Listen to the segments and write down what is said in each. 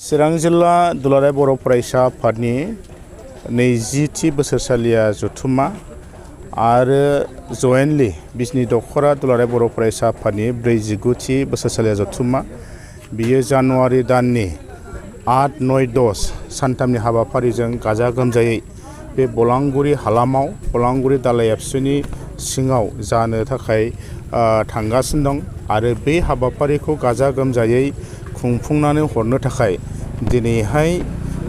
चिरां जिल्ला दुलाराय बर' फरायसा आफादनि 20थि बोसोरसालिया जथुम्मा आरो जयेन्टलि बिजनि दख'रा दुलाराय बर' फरायसा आफादनि 49थि बोसोरसालिया जथुम्मा बियो जानुवारि दाननि 8, 9, 10 सानथामनि हाबाफारिजों गाजा गोमजायै बे बलांगुरि हालामाव बलांगुरि दालाय एबसुनि सिङाव जानो थाखाय थांगासिनो दं आरो बे हाबाफारिखौ गाजा गोमजायै खुंफुंनानै हरनो थाखाय दिनैहाय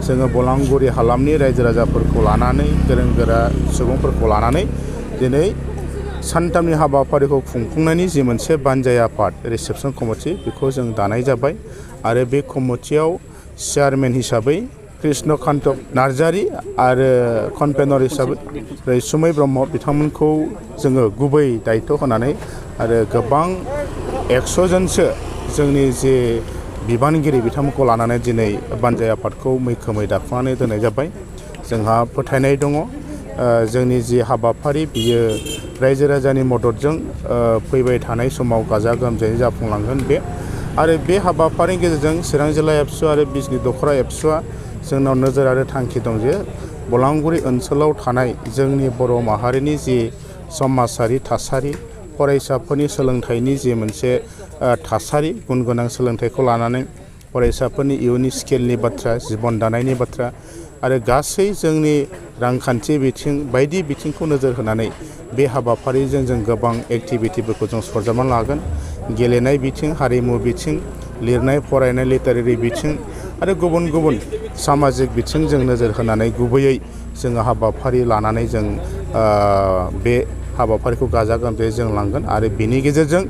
जोङो बलांगुरि हालामनि रायजो राजाफोरखौ लानानै गोरों गोरा सुबुंफोरखौ लानानै दिनै सानथामनि हाबाफारिखौ खुंफुंनायनि जि मोनसे बानजाय आफाद रिसेपसन कमिटि बेखौ जों दानाय जाबाय आरो बे कमिटियाव चेयारमेन हिसाबै कृष्णकान्त नार्जारी आरो कनभेनर हिसाबै रैसुमै ब्रह्म बिथांमोनखौ जोङो गुबै दायित्व होनानै आरो गोबां 100 जनसो जोंनि जे बिबानगिरि बिथांमोनखौ लानानै दिनै बानजाय आफादखौ मैखोमै दाफुंनानै दोननाय जाबाय। जोंहा फोथायनाय दङ जोंनि जि हाबाफारि बियो रायजो राजानि मददजों फैबाय थानाय समाव गाजा गोमजायै जाफुंलांगोन आरो बे हाबाफारिनि गेजेरजों चिरां जिल्ला एबसु आरो बिजनि दख'रा एबसुआ जोंनाव नोजोर आरो थांखि दं जे बलांगुरि ओनसोलाव थानाय जोंनि बर' माहारिनि जि समाजारि थासारि फरायसाफोरनि सोलोंथाइनि जि मोनसे थासारि गुन गोनां सोलोंथाइखौ लानानै फरायसाफोरनि इयुननि स्किलनि बाथ्रा जिबन दानायनि बाथ्रा आरो गासै जोंनि रांखान्थि बिथिं बायदि बिथिंखौ नोजोर होनानै बे हाबाफारिजों जों गोबां एक्टिभिटिफोरखौ जों सरजाबनानै लागोन। गेलेनाय बिथिं हारिमु बिथिं लिरनाय फरायनाय लिटारेरि बिथिं आरो गुबुन गुबुन सामाजिक बिथिं जों नोजोर होनानै गुबैयै जोङो हाबाफारि लानानै जों बे हाबाफारिखौ गाजा गोमजायै जों लांगोन आरो बिनि गेजेरजों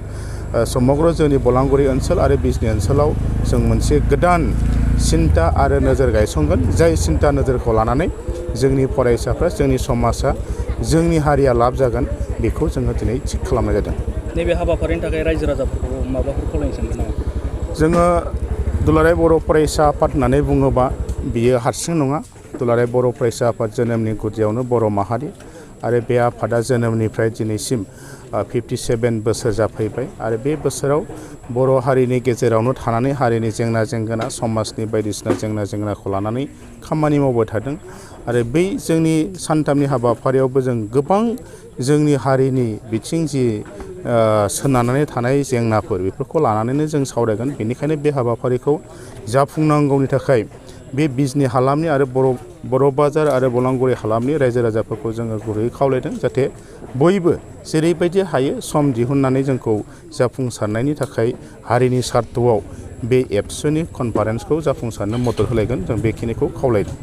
समग्र जोंनि बलांगुरि ओनसोल आरो बिजनि ओनसोलाव जों मोनसे गोदान सिन्ता आरो नोजोर गायसनगोन जाय सिन्ता नोजोरखौ लानानै जोंनि फरायसाफ्रा जोंनि समाजा जोंनि हारिया लाब जागोन बेखौ जोङो दिनै थिग खालामनाय जादों। नैबे हाबाफारिनि थाखाय रायजो राजाफोरखौ माबाफोर खावलायनो सानदों नामा? जोङो दुलाराय बर' फरायसा आफाद होननानै बुङोबा बियो हारसिं नङा। दुलाराय बर' फरायसा आफाद जोनोमनि गुदियावनो बर' माहारि आरो बे आफादा जोनोमनिफ्राय दिनैसिम 57 बोसोर जाफैबाय आरो बे बोसोराव बर' हारिनि गेजेरावनो थानानै हारिनि जेंना जेंगोना समाजनि बायदिसिना जेंना जेंनाखौ लानानै खामानि मावबाय थादों आरो बै जोंनि सानथामनि हाबाफारियावबो जों गोबां जोंनि हारिनि बिथिं जि सोनारनानै थानाय जेंनाफोर बेफोरखौ लानानैनो जों सावरायगोन। बेनिखायनो बे हाबाफारिखौ जाफुंनांगौनि थाखाय बे बिजनि हालामनि आरो बर' बाजार आरो बलांगुरि हालामनि रायजो राजाफोरखौ जोङो गुरैयै खावलायदों जाहाथे बयबो जेरैबायदि हायो सम दिहुननानै जोंखौ जाफुंसारनायनि थाखाय हारिनि सार्थआव बे एबसुनि कनफारेन्सखौ जाफुंसारनो मदद होलायगोन जों बेखिनिखौ खावलायदों।